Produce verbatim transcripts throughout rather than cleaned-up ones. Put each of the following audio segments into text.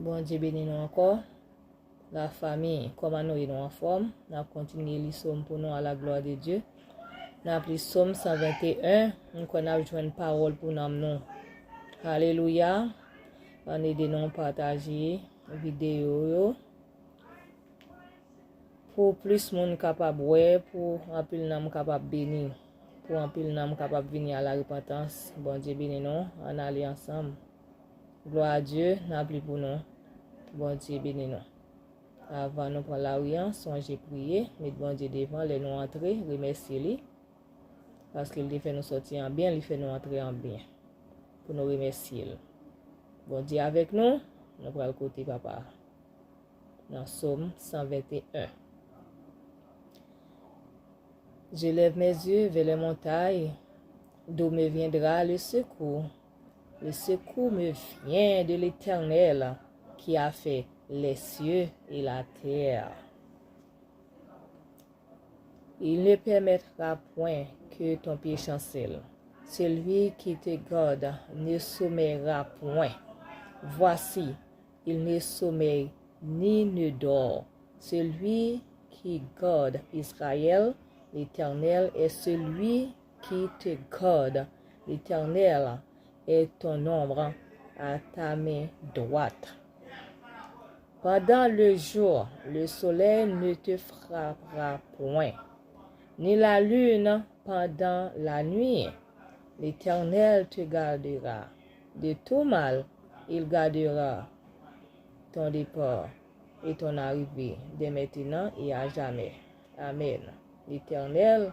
Bondye beni nou ankò. Lafanmi, kòman nou ye, nou anfòm? N ap kontinye li Sòm pou nou, à la gloire de Dieu. N ap li Sòm san venteyen, m kwè n ap jwenn pawòl pou nanm nou. Alelouya. Ann ede nou pataje videyo yo. Pou plis moun kapab wè, pou anpil nanm kapab beni, pou anpil nanm kapab vini a la repantans. Bondye beni nou, ann ale ansanm. Glwa a Dye, n ap li pou nou. Bondye beni nou. Avan nou pran lari an, sonje priye, met Bondye devan lè nou antre, remèsye li. Paske li te fè nou sòti an byen, li fè nou antre an byen. Pou nou remèsye l. Bondye avèk nou, nou pral kote Papa. Nan Sòm san venteyen. Je lève mes yeux vers les montagnes, d'où me viendra le secours? Le secours me vient de l'Éternel qui a fait les cieux et la terre. Il ne permettra point que ton pied chancelle. Celui qui te garde ne sommeillera point. Voici, il ne sommeille ni ne dort. Celui qui garde Israël, l'Éternel est celui qui te garde. L'Éternel est ton ombre à ta main droite. Pendant le jour, le soleil ne te frappera point, ni la lune pendant la nuit. L'Éternel te gardera de tout mal, il gardera ton départ et ton arrivée dès maintenant et à jamais. Amen. L'Éternel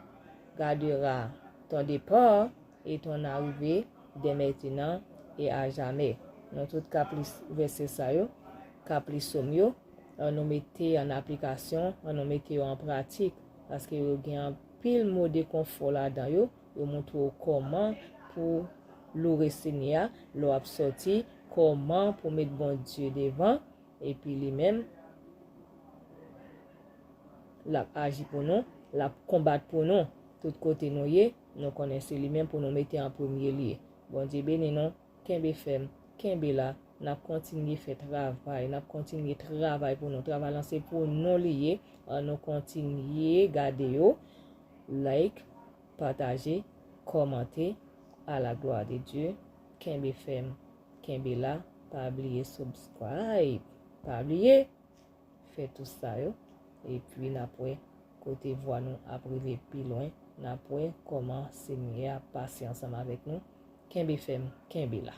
gardera ton départ et ton arrivée dès maintenant et à jamais. Nou tout k ap li vèsè sa yo, k ap li Sòm yo, ann nou mete an aplikasyon, ann nou mete yo an pratik, paske yo gen anpil mo de konfò ladan yo. Yo montre w kòman pou loure Senyè a lè w ap sòti, kòman pou met Bondye devan, epi li menm, l ap aji pou nou, l ap konbat pou nou. Tout kote nou ye, nou konnen se li menm pou nou mete an premye lye. Bondye beni nou, kenbe fèm, kenbe la, n ap kontinye fè travay, n ap kontinye travay pou nou. Travay lan se pou nou li ye, ann nou kontinye gade yo, like, pataje, kòmante, à la gloire de Dieu, kenbe fèm, kenbe la, pa bliye subscribe, pa bliye fè tout sa yo, epi n ap wè kote vwa nou ap rive pi lwen, n ap wè kòman Senyè a ap pase ansanm avèk nou, kenbe fèm, kenbe la.